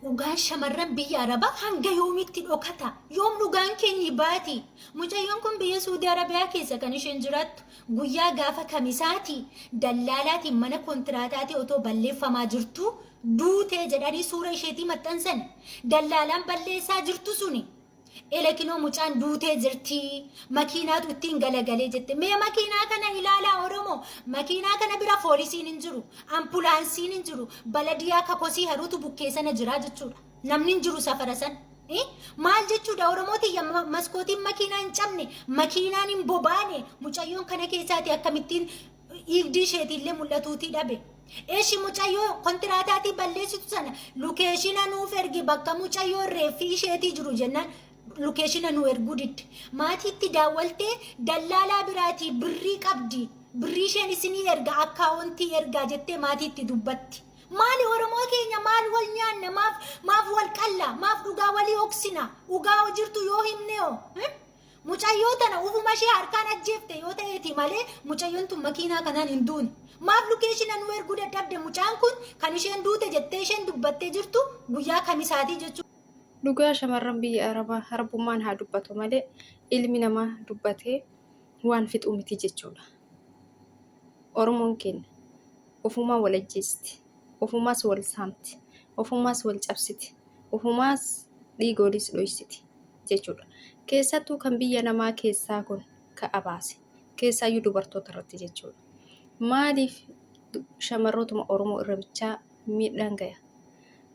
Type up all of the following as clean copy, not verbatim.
Dhugaan shamarran biyya Arabaa hanga yoomitti dhokata? Yoom dhugaan keenyi baati? Mucayyoon kun biyya Suudii Arabiyaa keessa kan isheen jiraattu guyyaa gaafa kamisaati dallaalaatiin mana kontiraataatii otoo balleeffamaa jirtu duutee jedhanii suura isheetii maxxansan. Dallaalaan balleessaa jirtu suni Elekinoo mucaan duutee jirti. Makiinaatu ittiin galagalee jette. Mee makiinaa kana ilaalaa Oromoo. Makiinaa kana bira foolisiin hin jiru. Ampulaansiin hin jiru. Baladiyaa kakosii haruutu bukkee sana jira jechuudha. Namni hin jiru safara sana. Maal jechuudha Oromoo tiyya maskootiin makiinaa hin cabne, makiinaan hin bobaane, mucayyoon kana keessaati akkamittiin dhiigdii isheetiillee mul'atuutii dhabe. Eshi mucayyoo kontiraataatii balleessitu sana lukeeshina nuuf ergi bakka mucayyoo reeffi isheetii jiru jennaan lukeeshina nu erguu didde. Maatiitti daawwaltee dallaalaa biraatii birrii qabdi. Birrii isheen isinii erga akkaawontii ergaa jettee maatiitti dubbatti. Maali Oromoo keenya maal wal nyaanna maaf maaf wal qalla maaf dhugaa walii oksina dhugaa jirtu yoo himnee hoo? Mucayyoo tana ufuma ishee harkaan ajjeefte yoo ta'eeti malee mucayyoon tun makiinaa kanaan hin duune. Maaf lukeeshina nu erguu dadhabde mucaan kun kan isheen duute jettee isheen dubbattee jirtu guyyaa kamisaatii jechuudha. Dhugaa shamarran biyya Arabaa Arabummaan haa dubbatu malee ilmi namaa dubbatee waan fixu miti jechuudha. Oromoon keenya ofumaa wal ajjeesti, ofumaas wal saamti, ofumaas wal cabsiti, ofumaas dhiiga waliis dhoysiti jechuudha. Keessattuu kan biyya namaa keessaa kun ka abaase. Keessaayyuu dubartoota irratti jechuudha. Maaliif shamarrootuma Oromoo irra bichaa miidhaan gaya?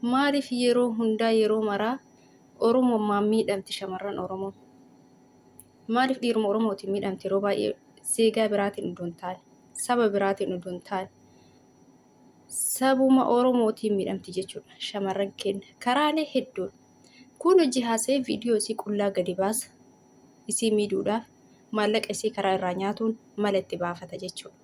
Maaliif yeroo hundaa yeroo maraa Oromummaan miidhamti shamarran Oromoo? Maaliif dhiiruma Oromootiin miidhamti yeroo baay'ee zeegaa biraatiin odoo hin taane, saba biraatiin odoo hin taane, sabuma Oromootiin miidhamti jechuudha shamarran keenya karaalee hedduun. Kun hojii haasa'ee viidiyoo isii qullaa gadi baasa isii miidhuudhaaf maallaqa isii karaa irraa nyaatuun mala itti baafata jechuudha.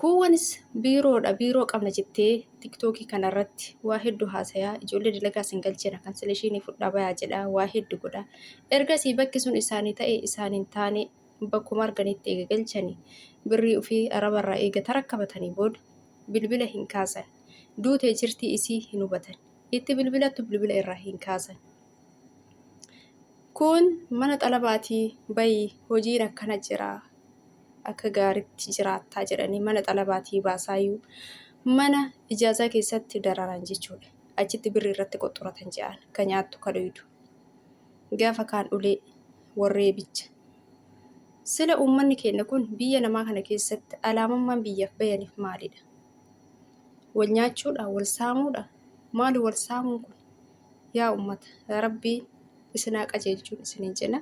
Kuuwwanis biiroodha biiroo qabna jettee tiktookii kanarratti waa hedduu haasayaa ijoollee dalagaa isin galchina kan sila ishiinii fudhaa bayaa jedhaa waa hedduu godha. Ergasii bakki sun isaanii ta'e isaan hin taane bakkuma arganitti eega galchanii birrii ufii arabarraa eega tarakkabatanii booda bilbila hin kaasan. Duutee jirtii isii hin hubatan. Itti bilbilattu bilbila irraa hin kaasan. Kun mana xalabaatii bayi hojiin akkana jira akka gaaritti jiraattaa jedhanii mana xalabaatii baasaayyuu mana ijaazaa keessatti dararan jechuudha. Achitti birrii irratti qoxxoratan je'an ka nyaattu ka dhuydu. Gaafa kaan ulee warreebicha. Sila uummanni keenya kun biyya namaa kana keessatti alaamummaan biyyaaf bayaniif maalidha? Wal nyaachuudha? Wal saamuudha? Maali wal saamuun kun? Yaa ummata rabbiin isin haa qajeelchuun isiniin jenna.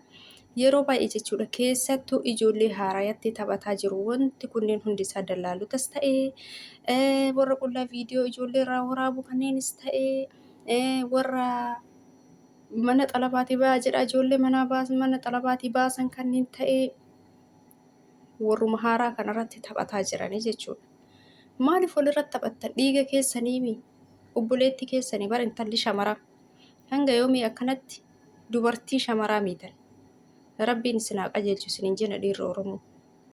Yeroo baay'ee jechuudha keessattuu ijoollee haarayatti taphataa jiru wanti kunneen hundi isaa dallaalotas ta'ee warra qullaa viidiyoo ijoollee irraa waraabu kanneenis ta'ee warra mana xalabaatii bayaa jedha ijoollee manaa baasan mana xalabaatii baasan kanneen ta'ee warruma haaraa kanarratti taphataa jiranii jechuudha. Maaliif walirratti taphattan dhiiga keessaniimi obboleettii keessanii bara intalli shamaraa hanga yoomii akkanatti dubartii shamaraa miitan. Rabbiin isin haa qajeelchu isiniin jenna dhiirri Oromoo.